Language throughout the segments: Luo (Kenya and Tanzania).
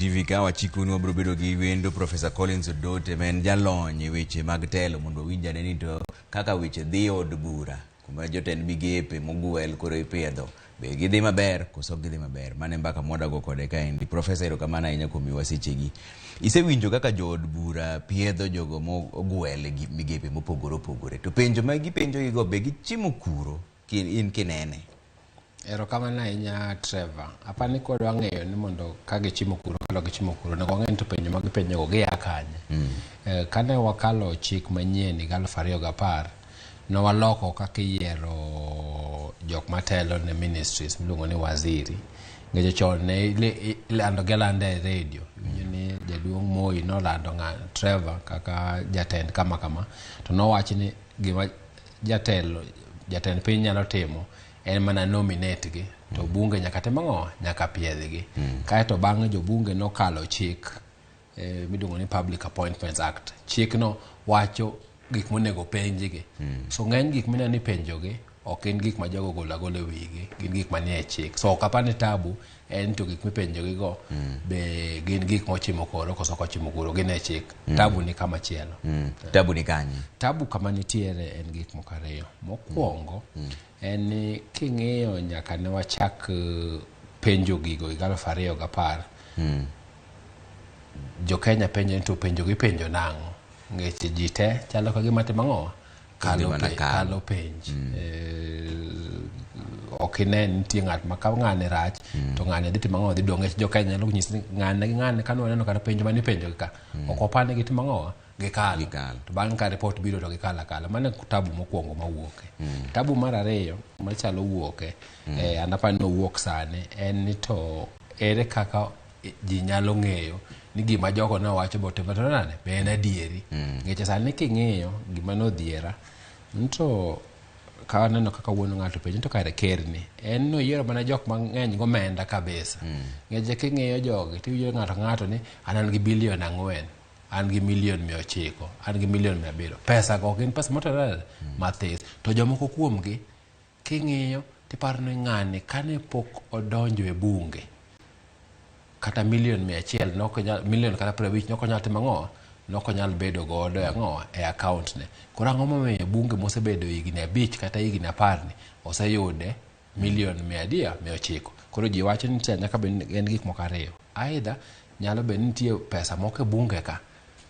TV ka wachikonu wabiro bedo gi wendo Professor Collins Odote ma en jalony e weche mag telo mondo wawinj ane ni to kaka weche dhi e od bura kuma jotend migepe mogwel koro ipiedho be gidhi maber koso ok gidhi maber. Mano e mbaka mwadago kode kaendi. Professor, erokamano ahinya kuom miwa sechegi. Isewinjo kaka jood bura piedho jogo mogwel e migepe mopogore opogore to penjo ma gipenjogigo be gichimo kuro in kinene? Erokamano ahinya Trevor. Apa ni kwadwa ng'eyo ni mondo ka gichimo kuro kata gichimo kuro, onego wang'e ni to penjo ma gipenjogo gia kanye. Kane wakalo chik manyien higa 2010, ne waloko kaka iyiero jok matelo ne ministries miluongo ni waziri. Nikech chon ne ilando gi alanda e redio. Iwinjo ni jaduong' Moi nolando Trevor kaka jatend kama kama. To nowach ni gima jatelo, jatend piny nyalo timo en mana nominate gi to bunge nyaka tim ang'o? Nyaka piedhgi. Kaeto bang'e jobunge nokalo chik miluongo ni Public Appointments Act. Chikno wacho gik monego penjgi. So ng'eny gik mineno ni penjogi ok gin gik ma jogo ogolo agola e wigi, gin gik manie chik. So ok apar ni tabu en to gik mipenjogi go be gin gik mochimo koro koso ok ochimo koro, gin e chik. Tabu ni kama chielo. Tabu ni kanye? Tabu kama nitiere en gik moko ariyo. Mokwongo en ni king'iyo nyaka ne wachak penjo gigo higa 2010. Jo Kenya penjo ni to penjo gi penjo nang'o? Ngeche ji te chalo ka gima timo ang'o? Kalo penj. Ok ine nitie ng'at ma ka ng'ane rach to ng'ane dhi timo ang'o? Dhi dong'. Ngeche jo Kenya nyalo nyisi ni ng'ane gi ng'ane kane waneno kata penjo mane ipenjo gi ka. Ok wapar ni gitimo ang'o? Gikalo. To bang' ka report biro to gikalo akala. Mano e tabu mokwongo mawuoke. Tabu mar ariyo machalo wuoke, an aparo ni owuok sani, en ni to ere kaka ji nyalo ng'eyo ni gima jogo ne owacho be otimore nade, be en adieri. Nikech sani king'iyo gima nodhiera, to ka aneno kaka wuon ng'ato penjo to kare kerni, en noyiero mana jok mang'eny gomenda kabisa. Nikech king'iyo jogi tiwinjo ng'ato ng'ato ni an an gi bilion 4, an gi milion 900, an gi milion 700. Pesa go gin pesa motenore mathis. To jomoko kuomgi king'iyo tiparo ni ng'ani kane pok odonjo e bunge kata milion 100 nokonyal, milion kata 50 nokonyal timo ang'o? Nokonyal bedo godo e ang'o? E account ne. Koro ang'o momiyo bunge mosebedo higni 5 kata higni 10 ni oseyude milion 900? Koro ji wacho ni nyaka bed ni en gik moko ariyo. Aidha nyalo bedo ni nitie pesa moko e bunge ka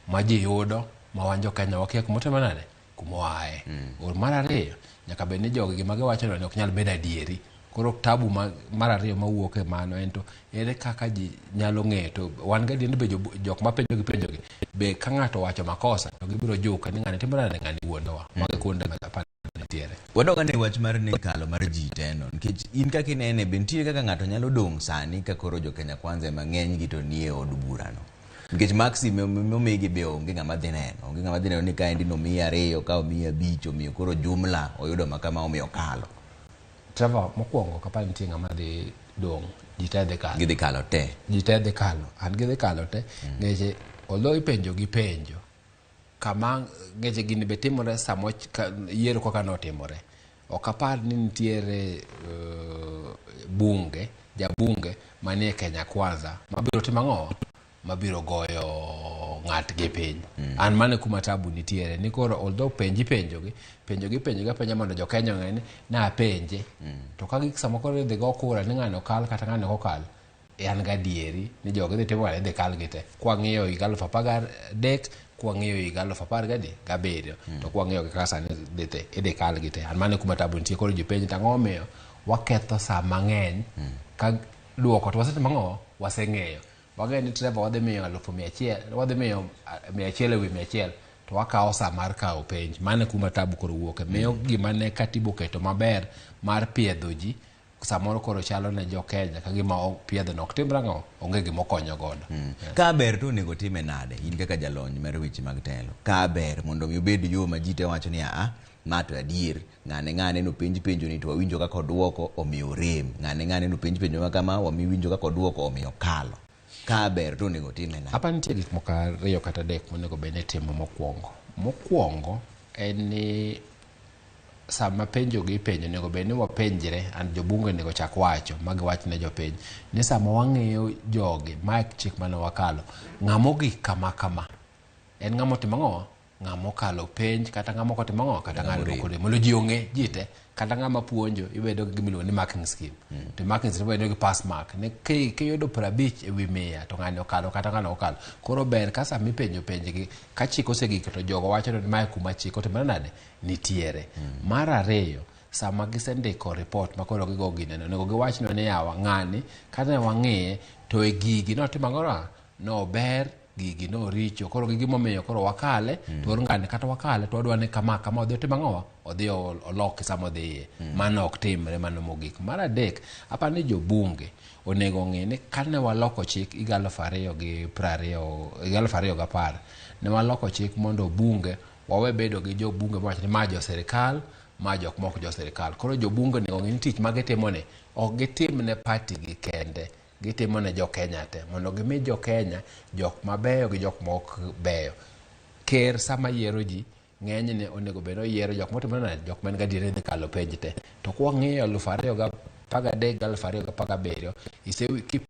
ma ji yudo ma wan jo Kenya wakia kuma otimo nade? Kuma oaye. Or mar ariyo, nyaka bed ni jogi gima giwacho no ok nyal bedo adieri. Koro tabu mar ariyo mawuok e mano en to ere kaka ji nyalo ng'eyo to wan gadier ni be jok ma penjo gi penjo gi be ka ng'ato owacho makosa to gibiro juke ni ng'ani timo nade, ng'ani wuondowa. Mago e kuonde ma apar nitiere. Wadog ane wach mar ni kalo mar ji te no, nikech in kaka inene be nitie kaka ng'ato nyalo dong' sani ka koro jo Kenya Kwanza ema ng'eny gi to nie od burano. Nikech maksi momigi be onge ng'ama dhi neno. Onge ng'ama dhi neno ni kaendi nomiye 2, ka omiye 5, omiyo koro jumla oyudo ma kama omiyo kalo. Trevor, mokwongo kapar nitie ng'ama dhi dong', ji te dhi kalo. Gidhi kalo te. Ji te dhi kalo. An gidhi kalo te. Ngeche, although ipenjo gi penjo, kama ngeche gini be timore sama yiero kaka notimore. Ok apar ni nitiere bunge, jabunge manie Kenya Kwanza mabiro timo ang'o? Mabiro goyo ng'atgi piny. An mano e kuma tabu nitiere. Ni koro although penji penjogi, penjogi penjogi apenja mondo jo Kenya ong'e ni napenje. To ka gik sama koro idhi go kura ni ng'ani okal kata ng'ani ok okal, an gadieri ni jogi dhi timo idhi kalgi te. Kwang'iyo higa 2013, kwang'iyo higa 2017, to kwang'iyo gi kaka sani dhi te, idhi kalgi te. An mano e kuma tabu nitie. Koro ji penjo to ang'o momiyo waketho sa mang'eny ka duoko to wasetimo ang'o? Waseng'eyo. Wang'eyo ni Trevor wadhi miyo 100,000, wadhi miyo 100 ewi 100, to wakawo sa mar kawo penj. Mano e kuma tabu koro wuoke. Miyo gima ne katiba oketo maber mar piedho ji, samoro koro chalo ne jo Kenya ka gima piedho no ok timre ang'o? Onge gima okonyo godo. Ka ber to onego time nade? In kaka jalony mar weche mag telo. Ka ber mondo mi obed yo ma ji te wacho ni aa, ma to adier, ng'ane ng'ane nopenj penjo ni to wawinjo kaka oduoko omiyo orem. Ng'ane ng'ane nopenj penjo ma kama wawinjo kaka oduoko omiyo kalo. Ka ber to onego time nade? Apa nitie gik moko 2 kata 3 monego bed ni itimo mokwongo. Mokwongo en ni sama penjo gi ipenjo onego bed ni wapenjre and jobunge onego chak wacho ma giwach ne jopiny ni sama wang'iyo jogi mae chik mane wakalo ng'ama ogik kama kama en ng'ama otimo ang'o ng'ama okalo penj kata ng'ama ok otimo ang'o kata ng'ama ok orem mondo ji ong'e ji te kata ng'ama puonjo ibedo gi gima iluongo ni marking scheme to marking scheme ibedo gi pass mark ni kiyudo 50 ewi 100 to ng'ani okalo kata ng'ano ok okalo. Koro ber ka sama ipenjo penjgi ka chik osegik to jogo wacho ni mae kuma chik otimore nade nitiere. Mar ariyo, sama gisendiko report ma koro gigo gineno onego giwach ni yawa ng'ani kane wang'iye to e gigi notimo ang'o nober gigi noricho koro gi gimomiyo koro wakale to koro ng'ani kata wakale to wadwa ni kama kama odhi otim ang'owa odhi oloki sama odhiye. Mano ok timre. Mano mogik. Mar adek, aparo ni jobunge onego ong'e ni kane waloko chik higa 2020 higa 2010 ne waloko chik mondo bunge wawe bedo gi jobunge mawach ni ma jo sirikal ma jok mok jo sirikal. Koro jobunge onego ong'e ni tich ma gitimo ni ok gitim ne party gi kende, gitimo ne jo Kenya te mondo gimi jo Kenya jok mabeyo gi jok mok beyo. Ker sama yiero ji ng'enyne onego bed ni oyiero jok motimo nade jok man gadieri ni dhi kalo penj te. To kwang'iyo 2013 gi 2017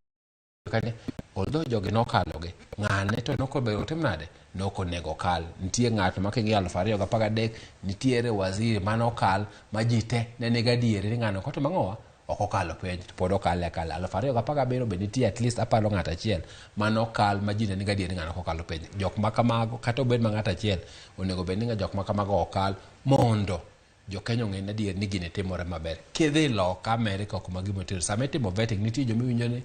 kane although jogi nokalo gi ng'ane to nokobedo otim nade nokonego okal. Nitie ng'ato ma king'iyo 2013 nitiere waziri manokal ma ji te ne nigi adieri ni ng'ano ok otimo ang'owa ok okalo penj to pod okale akala. 2017 be nitie at least aparo ng'ato achiel manokal ma ji ne nigi adieri ni ng'ano ok okalo penj. Jok ma kamago kata obed ma ng'ato achiel onego bed ni jok ma kamago okal mondo jo Kenya ong'e ni adier ni gini timore maber. Kidhi loka Amerika kuma gima timore sama itimo vetting nitie joma iwinjo ni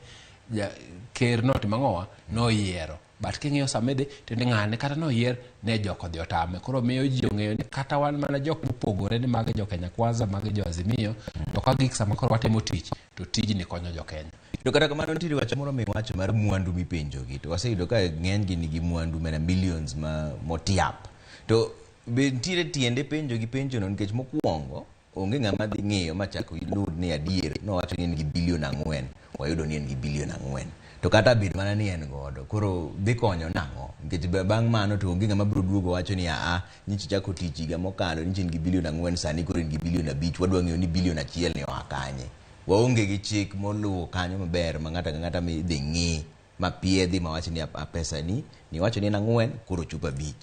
ker notimo ang'owa noyiero but king'iyo sama idhi to ni ng'ane kata noyier ne jok odhi otame. Koro miyo ji ong'eyo ni kata wan mana jok mopogore ni magi jo Kenya Kwanza magi jo Azimio to ka gik sama koro watimo tich to tijni konyo jo Kenya. To kata kamano nitiere wach moro miwacho mar mwandu mipenjogi to waseyudo ka ng'enygi nigi mwandu mana millions ma motiap. To be nitiere tiende penjo gi penjono nikech mokwongo onge ng'ama dhi ng'iyo machak yud ni adier nowacho ni en gi bilion 4 wayudo ni en gi bilion 4 to kata bed mana ni en godo koro dhi konyo nang'o nikech bang' mano to onge ng'ama biro duogo wacho ni aa nyichi chako tich higa mokalo nyichi in gi bilion 4 sani koro in gi bilion 5 wadwa ng'eyo ni bilion 1 ni oa kanye. Waonge gi chik moluwo kanyo maber ma ng'ato ka ng'ata midhi ng'i mapiedhi mawach ni pesa ni niwacho ni en 4 koro chopo 5.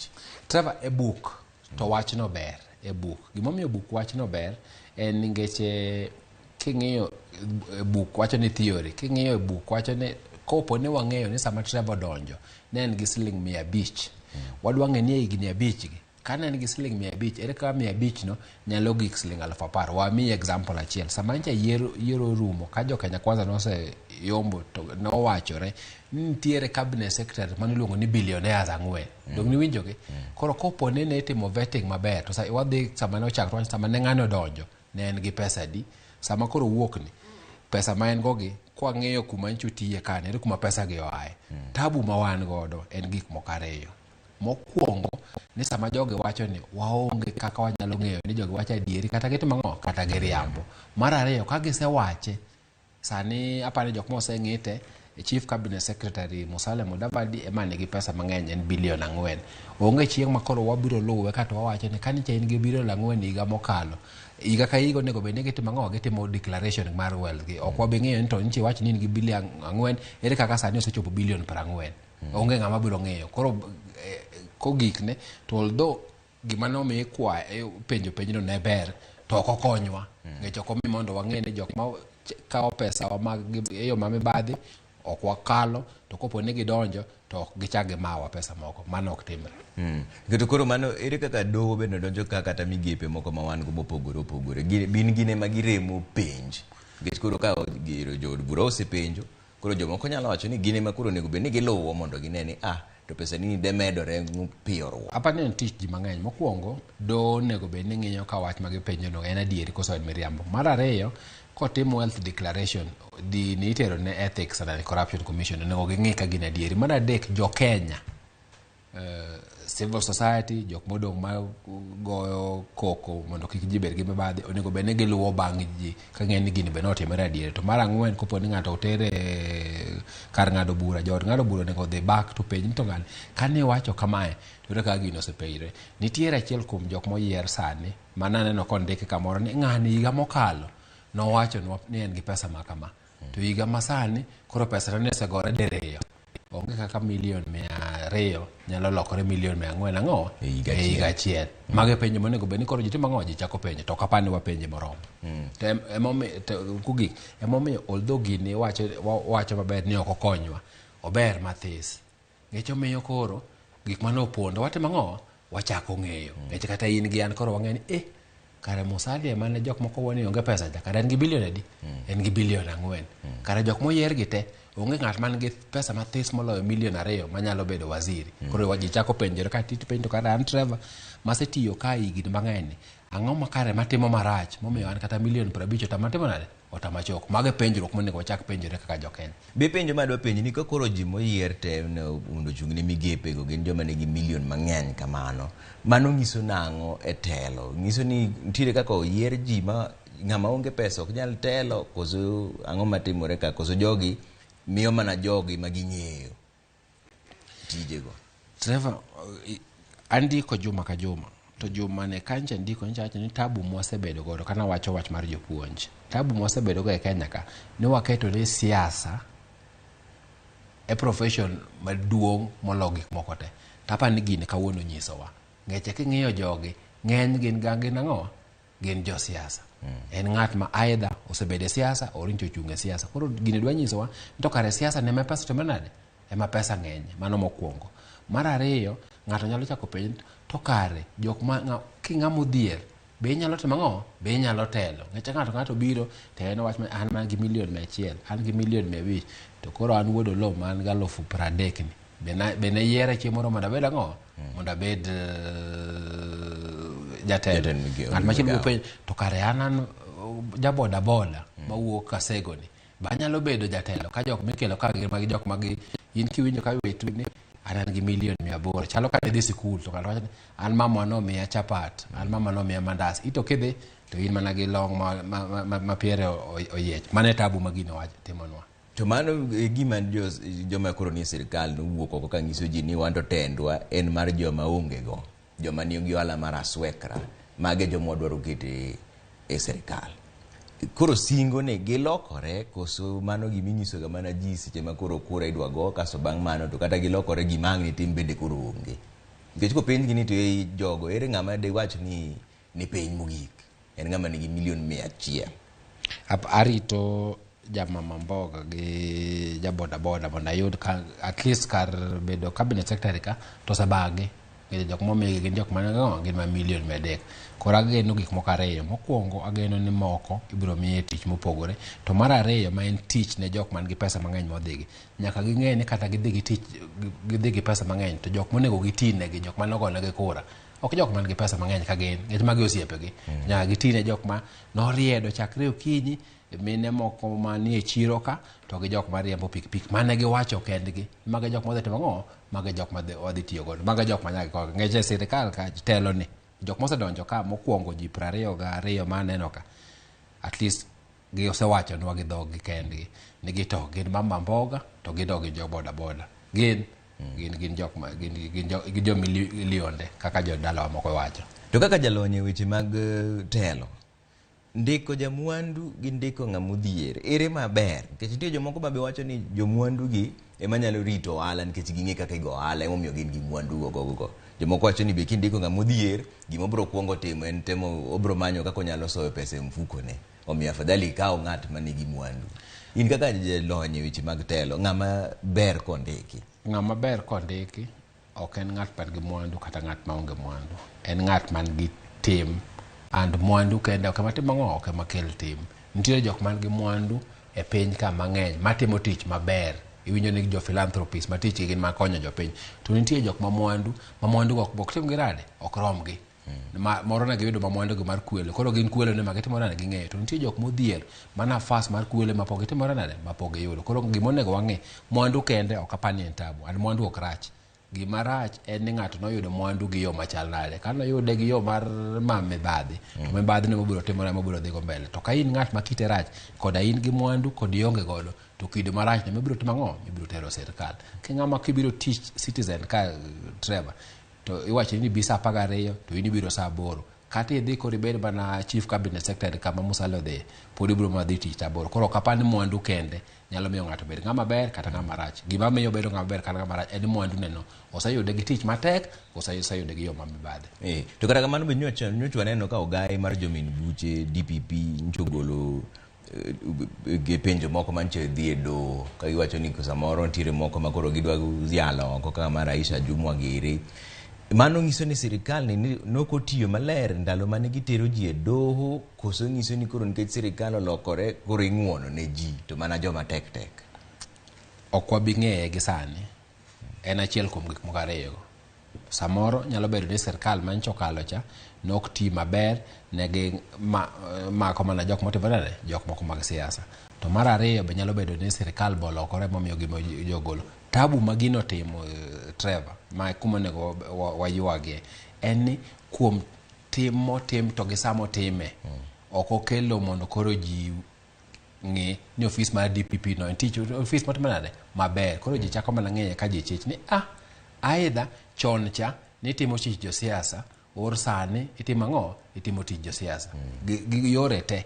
Trevor, e buk to wachno ber e buk. Gimomiyo buk wachno ber en nikech king'iyo e buk wacho ni theory, king'iyo e buk wacho ni kopo ni wang'eyo ni sama Trevor donjo ne en gi siling 500 wadwa ng'e ni e higni 5 gi kane en gi siling 500 ere kaka 500 no nyalo gik siling 10,000. Wamiyi example achiel sama ncha yiero orumo ka jo Kenya Kwanza noseyombo to nowachore ni nitiere cabinet secretary maniluongo ni billionaires 4 dong niwinjogi. Koro kopo ni ne itimo vetting maber to wadhi sama ne ochak to sama ne ng'ani odonjo ne en gi pesa adi sama koro owuok ni pesa ma en go gi kwang'iyo kuma nyocha otiye kane ere kuma pesa gi oaye. Tabu ma wan godo en gik moko ariyo. Mokwongo ni sama jogi wacho ni waonge kaka wanyalo ng'eyo ni jogi wacho adieri kata gitimo ang'o kata giriambo. Mar ariyo ka gisewache sani aparo ni jok moseng'ite Chief Cabinet Secretary Musalia Mudavadi ema nigi pesa mang'eny en bilion 4. Onge chieng' ma koro wabiro luwe kata wawacho ni kanicha in gi bilion 4 higa mokalo higa ka higa onego bed ni gitimo ang'o gitimo declaration mar wealth gi ok wabi ng'eyo ni to nyicha iwacho ni in gi bilion 4 ere kaka sani osechopo bilion 40. Onge ng'ama biro ng'eyo. Koro kogikne to although gima nomiyo penjo penjno ne ber to ok okonywa nikech ok omi mondo wang'e ni jok ma kawo pesa wa mag e yo ma mibadhi ok wakalo to kopo ni gidonjo to ok gichak gimawa pesa moko mano ok timre. To koro mano ere kaka doho bende donjo ka kata migepe moko ma wan go mopogore opogore bin gin ema giremo penj nikech koro ka jood bura osepenjo koro jomoko nyalo wacho ni gin ema koro onego bed ni giluwo mondo gine ni to pesa ni de medore piyo ruok. Aparo ni en tich ji mang'eny. Mokwongo doho onego bed ni ng'iyo ka wach ma gipenjo no en adieri koso en miriambo. Mar ariyo kotim wealth declaration ni itero ne Ethics and Anti-Corruption Commission onego ging'i ka gin adieri. Mar adek jo Kenya Civil society, jok modong' ma goyo koko mondo kik ji bed gi mibadhi, onego bed ni giluwo bang' ji ka ng'e ni gini be notimore adieri. To mar ang'wen, kopo ni ng'ato oter e kar ng'ado bura, jood ng'ado bura onego odhi back to penj ni to ng'ani kane iwacho kamae to ere kaka gini osepenjre. Nitiere achiel kuom jok moyier sani mananeno kondiki kamoro ni ng'ani higa mokalo nowachonwa ni en gi pesa ma kama, to higa masani koro pesa ne osegore diriyo. Onge kaka milion 200 nyalo lokore milion 400 ang'o E higa e higa achiel. Mago e penjo monego bed ni koro ji timo ang'o, ji chako penjo to ok apar ni wapenje moromo. To emomiyo kogik, emomiyo although gini wacho wacho maber ni ok okonywa, ober mathis. Nikech omiyo koro gik mane opondo watimo ang'o, wachako ng'eyo. Nikech kata in gi an koro wang'eyo ni kare Musalia mane jok moko wuo ni onge pesa cha, kare en gi bilion adi? En gi bilion 4. Kare jok moyier gi te, onge ng'at man gi pesa mathis moloyo milion 2 manyalo bedo waziri. Koro ji chako penjore ka titi penjo kare an Trevor masetiyo ka higni mang'eny ni, ang'o ma kare matimo marach momiyo an kata milion 50 otama timo nade? Otama choko. Mago e penjruok monego wachak penjore kaka jo-Kenya. Be penjo ma adwa penji ni ka koro ji moyier te mondo ochung' ne migepe go gin joma nigi milion mang'eny kamano, mano nyiso nang'o e telo? Nyiso ni nitiere kaka oyier ji ma ng'ama onge pesa ok nyal telo, koso ang'o matimore ka? Koso jogi miyo mana jogi ma ging'eyo tijego? Trevor, andiko juma ka juma. To juma ne kancha ndiko nyicha wacho ni tabu mwasebedo godo, kana wacho wach mar jopuonj. Tabu mwasebedo go e Kenya ka, ni waketo ni siasa e profession maduong' molo gik moko te. Tapa ni gini kawuono nyisowa. Ngeche king'iyo jogi, ng'eny gin ga gin ang'o? Gin josiasa. En ng'at ma either osebedo e siasa or nyocha ochung' e siasa. Koro gini dwa nyisowa ni to kare siasa ne ema pesa timore nade? Ema pesa ng'eny. Mano mokwongo. Mar ariyo, ng'ato nyalo chako penjo to kare jok ma king'ama odhier be inyalo timo ang'o? Be inyalo telo? Nikech ng'ato biro to en owach an mana gi milion 100, an gi milion 500, to koro an wuod Oloo ma an gi 30,000 ni. Be ne yiera chieng' moro mondo abed ang'o? Mondo abed jatelo. Ng'at machielo biro penjo to kare an ja boda boda mawuok Kasego ni. Be anyalo bedo jatelo ka jok mikelo ka gin magi jok magi in kiwinjo ka wit ni an gi milion 800. Chalo ka idhi sikul to ng'ato wacho ni an mama nomiya chapat, an mama nomiya mandas. Ito kidhi to in mana gi long ma piere oyiech. Mano e tabu ma gino timonwa. To mano e gima joma koro nie sirikal nowuok oko ka nyiso ji ni wan to tendwa en mar joma onge go, joma nigi ohala mar aswekra, mage joma wadwaro keto e sirikal. Koro singo ni gilokore koso mano giminyisoga mana ji seche ma koro kura idwa go, kasto bang' mano to kata gilokore gima ang' nitim bende koro onge. Nikech kopenjgi ni to ei jogo ere ng'ama diwach ni ni piny mogik? En ng'ama nigi milion 100. Arito jamama mboga gi ja boda boda mondo ayud ka at least kar bedo cabinet secretary ka to osebagi. Nikech jok momigi gin jok man gin ma milion 300. Koro ageno gik moko ariyo. Mokwongo ageno ni moko ibiro miye tich mopogore. To mar ariyo ma en tich ne jok man gi pesa mang'eny modhigi. Nyaka ging'e ni kata gidhi gi tich, gidhi gi pesa mang'eny to jok monego gitinegi, jok mane ogonegi kura, ok jok man gi pesa mang'eny ka gin, nikech magi osiepegi. Nyaka gitine jok ma noriedo chakre okinyi, mine moko manie chiro ka to gi jok mariembo pikipiki mane giwacho kendgi. Magi jok modhi timo ang'o? Magi jok ma wadhi tiyo godo. Magi jok ma nyaka gikonygi. Nikech e sirikal ka telo ni, jok mosedonjo ka mokwongo ji 22 maneno ka, at least gi osewachonwa gi dhog gi kendgi ni gito gin mama mboga to gin ok gin jo boda boda. Gin jok ma gin jo milionde kaka jodalawa moko wacho. To kaka jalony e weche mag telo, ndiko jamwandu gi ndiko ng'ama odhier ere maber? Nikech nitie jomoko ma be wacho ni jomwandu gi ema nyalo rito ohala nikech ging'e kaka igo ohala, emomiyo gin gi mwandu go go go. Jomoko wacho ni be kindiko ng'ama odhier, gima obiro kuongo timo en temo obiro manyo kaka onyalo soyo pesa e mfukone. Omiyo afadhali ikaw ng'at ma nigi mwandu. In kaka jalony e weche mag telo, ng'ama ber kondiki? Ng'ama ber kondiki ok en ng'at man gi mwandu kata ng'at maonge mwandu. En ng'at man gi tim. And mwandu kende ok ema tim ang'o? Ok ema kel tim. Nitiere jok man gi mwandu e piny ka mang'eny matimo tich maber. Iwinjo ni jo philanthropists ma tich gin mar konyo jopiny. To nitie jok ma mwandu, ma mwandu go ok tim gi nade? Ok romgi. Moro ne giyudo ma mwandu gi mar kwelo. Koro gin kwelo ne ma gitimo nade? Ging'eyo. To nitie jok modhier ma nafas mar kwelo ma pok gitimo nade? Ma pok giyudo. Koro gima onego wang'e, mwandu kende ok apar ni en tabu. And mwandu ok rach. Gima rach en ni ng'ato noyudo mwandu gi yo machal nade. Ka noyude gi yo mar ma mibadhi, to mibadhi no mobiro timore mobiro dhigo mbele. To ka in ng'at ma kite rach, koda in gi mwandu kod ionge godo, to kido marach no mibiro timo ang'o? Mibiro tero sirkal. Ka ng'ama kibiro tich Citizen ka Trevor, to iwacho ni bi saa 12 to in ibiro saa 8. Kata idhi koro ibed mana chief cabinet secretary kama Musalia odhiye, pod ibiro mana dhi tich saa 8. Koro ok apar ni mwandu kende nyalo miyo ng'ato bed ng'ama ber kata ng'ama rach. Gima miyo obedo ng'ama ber kata ng'ama rach en ni mwandu neno oseyude gi tich matek koso oseyude gi yo ma mibadhi. To kata kamano be nyocha waneno ka ogai mar jomin buche DPP nyocha ogolo gi penjo moko manche dhi e doho ka giwacho ni samoro nitiere moko ma koro gidwa yalo oko kaka mar Aisha Jumwa giri. Mano nyiso ni sirikal ni nok otiyo maler ndalo mane gitero ji e doho, koso nyiso ni koro nikech sirikal olokore koro ing'uono ne ji to mana joma tek tek. Ok wabi ng'eye gi sani. En achiel kuom gik moko ariyo. Samoro nyalo bedo ni sirkal manyocha okalo cha nok ti maber, ne gi mako mana jok motimo nade, jok moko mag siasa. To mar ariyo be nyalo bedo ni sirkal be olokore momiyo gima jogolo. Tabu ma gino timo, Trevor, ma kuma onego waywagie, en ni kuom tim motim to gi sama otime, ok okelo mondo koro ji ng'e ni ofis mar DPP no en tich ofis motimo nade maber. Koro ji chako mana ng'eye ka ji chich ni aidha chon cha nitimo tich josiasa, or sani itimo ang'o? Itimo tich josiasa. Gi yore te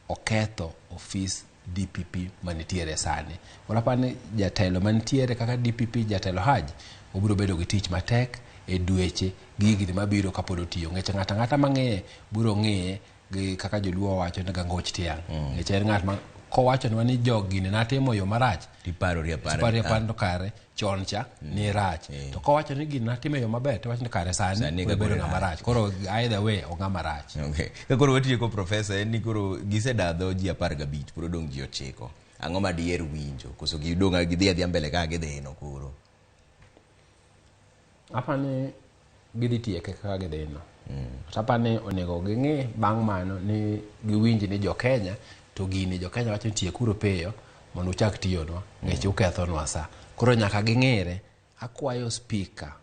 oketho ofis DPP manitiere sani. Koro aparo ni jatelo manitiere kaka DPP, jatelo Haji, obiro bedo gi tich matek e dweche gi higni mabiro kapod otiyo. Ngeche ng'ato ang'ata mang'eye biro ng'eye gi kaka joluo wacho ni gangoch tiang'. Ngeche en ng'at ma kowachonwa ni jog gini natimo yo marach, Tiparori apara. Tiparori apara to kare chon cha ni rach. To kowacho ni gini natimo e yo maber, to wacho ni kare sani Sani koro ka bedo koro ng'ama rach. Koro either way ong'ama rach. Okay. Ka koro watieko professor, en ni koro gisedadho ji 15, koro odong' ji 9. Ang'o ma diher winjo? Koso gidong' gidhi adhiya mbele kaka gidhino koro? Aparo ni gidhi tieke kaka gidhino. To aparo ni onego ging'i bang' mano ni giwinj ni jo Kenya to gini jo Kenya wacho ni tiekuru piyo mondo uchak tiyonwa nikech ukethonwa sa. Koro nyaka ging'ire. Akwayo speaker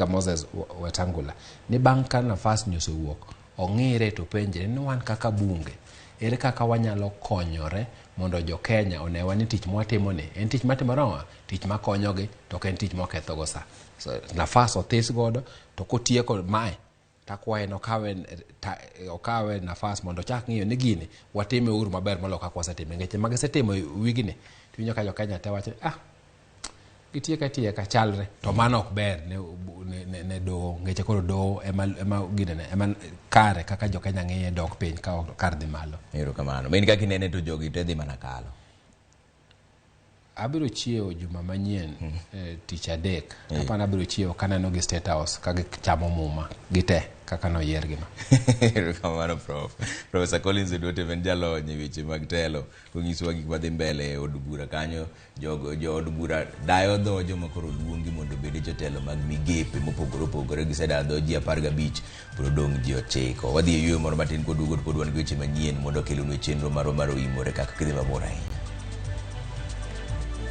Moses Wetangula ni bang' ka nafas ni osewuok ong'ire to penjre ni wan kaka bunge ere kaka wanyalo konyore mondo jo Kenya onewa ni tich mwatimo ni en tich matimore ang'o? Tich makonyogi to ok en tich mwakethogo sa. So, nafas othis godo to kotieko mae takwaye ni okawe nafas mondo ochak ng'iyo ni gini watime uru maber moloyo kaka wasetime. Nikech magisetimo wigni to iwinjo ka jo Kenya te wacho ni gitieka tieka chalre to mano ok ber ne doho. Ngeche koro doho ema ginene ema kare kaka jo Kenya ng'iye dok piny ka kar dhi malo. Erokamano. Ma in kaka inene to jogi te dhi mana kalo. Abiro chiewo juma manyien tich adek. Aparo abiro chiewo kaneno gi State House ka gichamo muma gite kaka noyiergi no. Erokamano Prof. Professor Collins Odote en jalony e weche mag telo konyisowa gik madhi mbele e od bura kanyo. Jo od bura dayo dho joma koro luongi mondo obed jotelo mag migepe mopogore opogore. Gisedayo dho ji 15, biro dong' ji 9. Wadhi e yueyo moro matin koduogo to pod wan gi weche manyien mondo okelnu e chenro marwa mar Oimore kaka kidhi mabor ahinya.